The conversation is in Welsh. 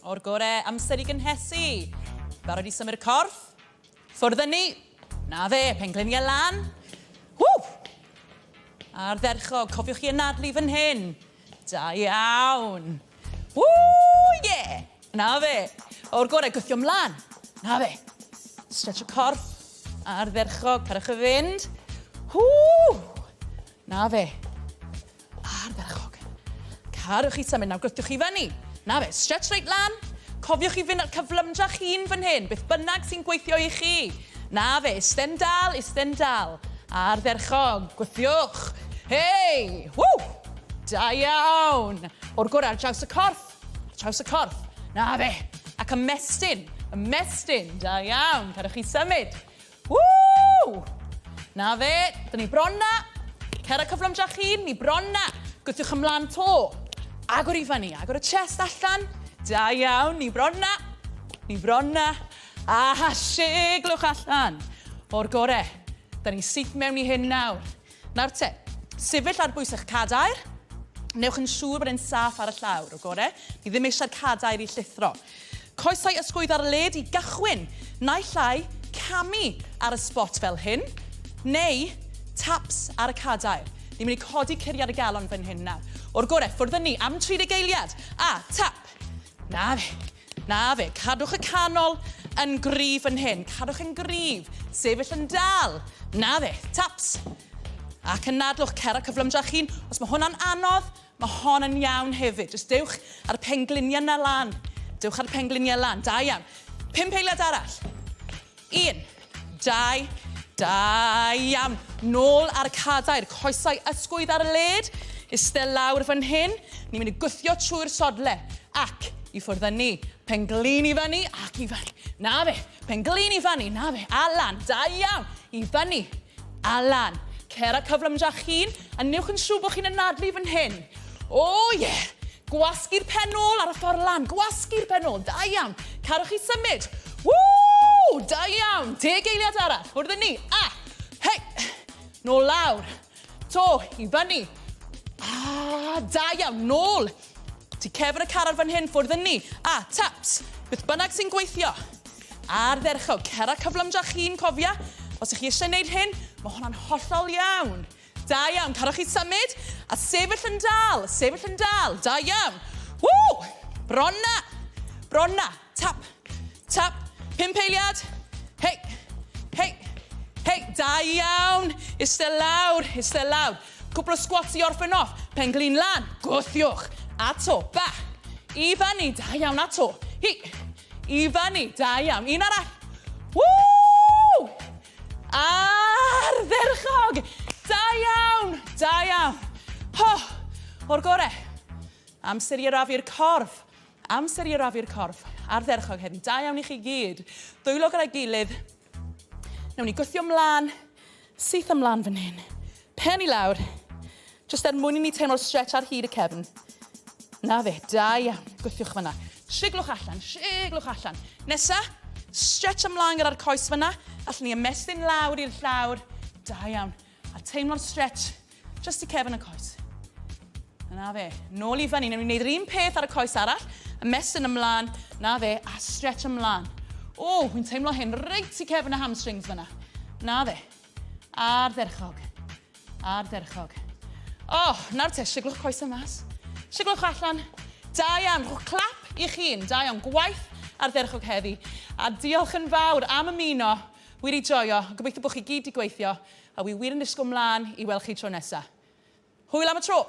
O'r gore, amser i gynhesu. Barod i symud y corff? Ffwrdd â ni. Na fe, pengliniau lan. Ww! Ardderchog, cofiwch chi anadlu fan hyn. Da iawn. Ww, ie! Na fe. O'r gore, gwthio mlaen. Na fe. Stretch y corff. Ardderchog, cadwch y fynd. Ww! Na fe. Ardderchog. Cadwch chi symud, nawr gwthiwch chi fyny. Na fe, stretch reit lan. Cofiwch chi fynd ar cyflymdra chi'n fan hyn, beth bynnag sy'n gweithio i chi. Na fe, isten dal, isten dal. Ardderchog, gwthiwch. Hei, ww! Da iawn. O'r gorau, ar draws y corff. Ar draws y corff. Na fe. Ac ymestyn, ymestyn. Da iawn, cadwch chi symud. Woo! Na fe, dyn ni bron na. Cer a cyflymdra chi'n, ni bron na. Gwthiwch ymlaen to. Agor i fyny, agor y chest allan. Da iawn, ni bron na. Ni bron na. A siglwch allan. O'r gore. Da ni syth mewn i hyn nawr. Nawr te, sefyll ar bwys eich cadair. Newch yn siŵr bod e'n saff ar y llawr, o gore. Ni ddim eisiau'r cadair i llithro. Coesau ysgwydd ar led i gychwyn, naill ai camu ar y spot fel hyn, neu taps ar y cadair. Ni'n mynd i codi curiad y galon fan hyn nawr. O'r gore, ffwrdd â ni am 30 eiliad. A, tap. Na fe. Na fe. Cadwch y canol yn gryf fan hyn. Cadwch yn gryf. Sefyll yn dal. Na fe. Taps. Ac anadlwch. Cer a cyflymdra chi'n. Os mae hwnna'n anodd, mae hon yn iawn hefyd. Jyst dewch ar y pengliniau na lan. Dewch ar y pengliniau lan. Da iawn. Pump eiliad arall. Un, dau, da iawn. Nôl ar y cadair, coesau ysgwydd ar y led. Iste lawr fan hyn. Ni'n mynd i gwthio trwy'r sodle. Ac i ffwrdd â ni. Penglin i fyny ac i fyny. Na fe. Penglin i fyny. Na fe. A lan. Da iawn. I fyny. A lan. Cer a cyflymdra chi'n, a newch yn siŵr bod chi'n anadlu fan hyn. O oh, ie! Yeah. Gwasgu'r pen ôl ar y ffordd lan. Gwasgu'r pen ôl. Da iawn. Cadwch chi symud. Woo! Da iawn. Deg eiliad arall. Ffwrdd â ni. A! Hei! Nôl lawr. To, i fyny. A, da iawn. Nôl. Ti cefn y car ar fan hyn, ffwrdd â ni. A, taps. Beth bynnag sy'n gweithio. Ardderchog. Cera cyflymdra chi'n cofia. Os ych chi eisiau gwneud hyn, mae hwnna'n hollol iawn. Da iawn, cadwch chi symud a sefyll yn dal, sefyll yn dal. Da iawn. Woo! Bron na. Bron na. Tap, tap. Pump eiliad. Hei, hei, hei. Da iawn. Iste lawr, iste lawr. Cwpl o squats i orffen off. Pen glin lan. Gwthiwch. A to. Ba. I fyny. Da iawn. A to. Hi. I fyny. Da iawn. Un arall. Woo! Ardderchog! Da iawn! Da iawn! Ho! O'r gore. Amser i arafu'r corff. Amser i arafu'r corff. Ardderchog heddi. Da iawn i chi gyd. Dwylo gyda'i gilydd. Nawn ni gwthio mlaen. Syth ymlaen fan hyn. Pen i lawr. Jyst er mwyn i ni teimlo'r stretch ar hyd y cefn. Na fe, da iawn. Gwthiwch fyna. Siglwch allan, siglwch allan. Nesa, stretch ymlaen gyda'r coes fyna. Allwn ni ymestyn lawr i'r llawr. Da iawn. A teimlo'r stretch just i cefn y coes. Na fe, nôl i fyny. Newn ni wneud yr un peth ar y coes arall. Ymestyn ymlaen, na fe, a stretch ymlaen. O, wy'n teimlo hyn reit i cefn y hamstrings fyna. Na fe. Ardderchog. Ardderchog. O, oh, nawr te, siglwch coesau mas. Siglwch allan. Da iawn, rhowch clap i'ch hun. Da iawn, gwaith ardderchog heddi. A diolch yn fawr am ymuno. Wir i joio. Gobeithio bod chi gyd wedi gweithio. A wi wir yn disgwyl mlaen i weld chi tro nesa. Hwyl am y tro!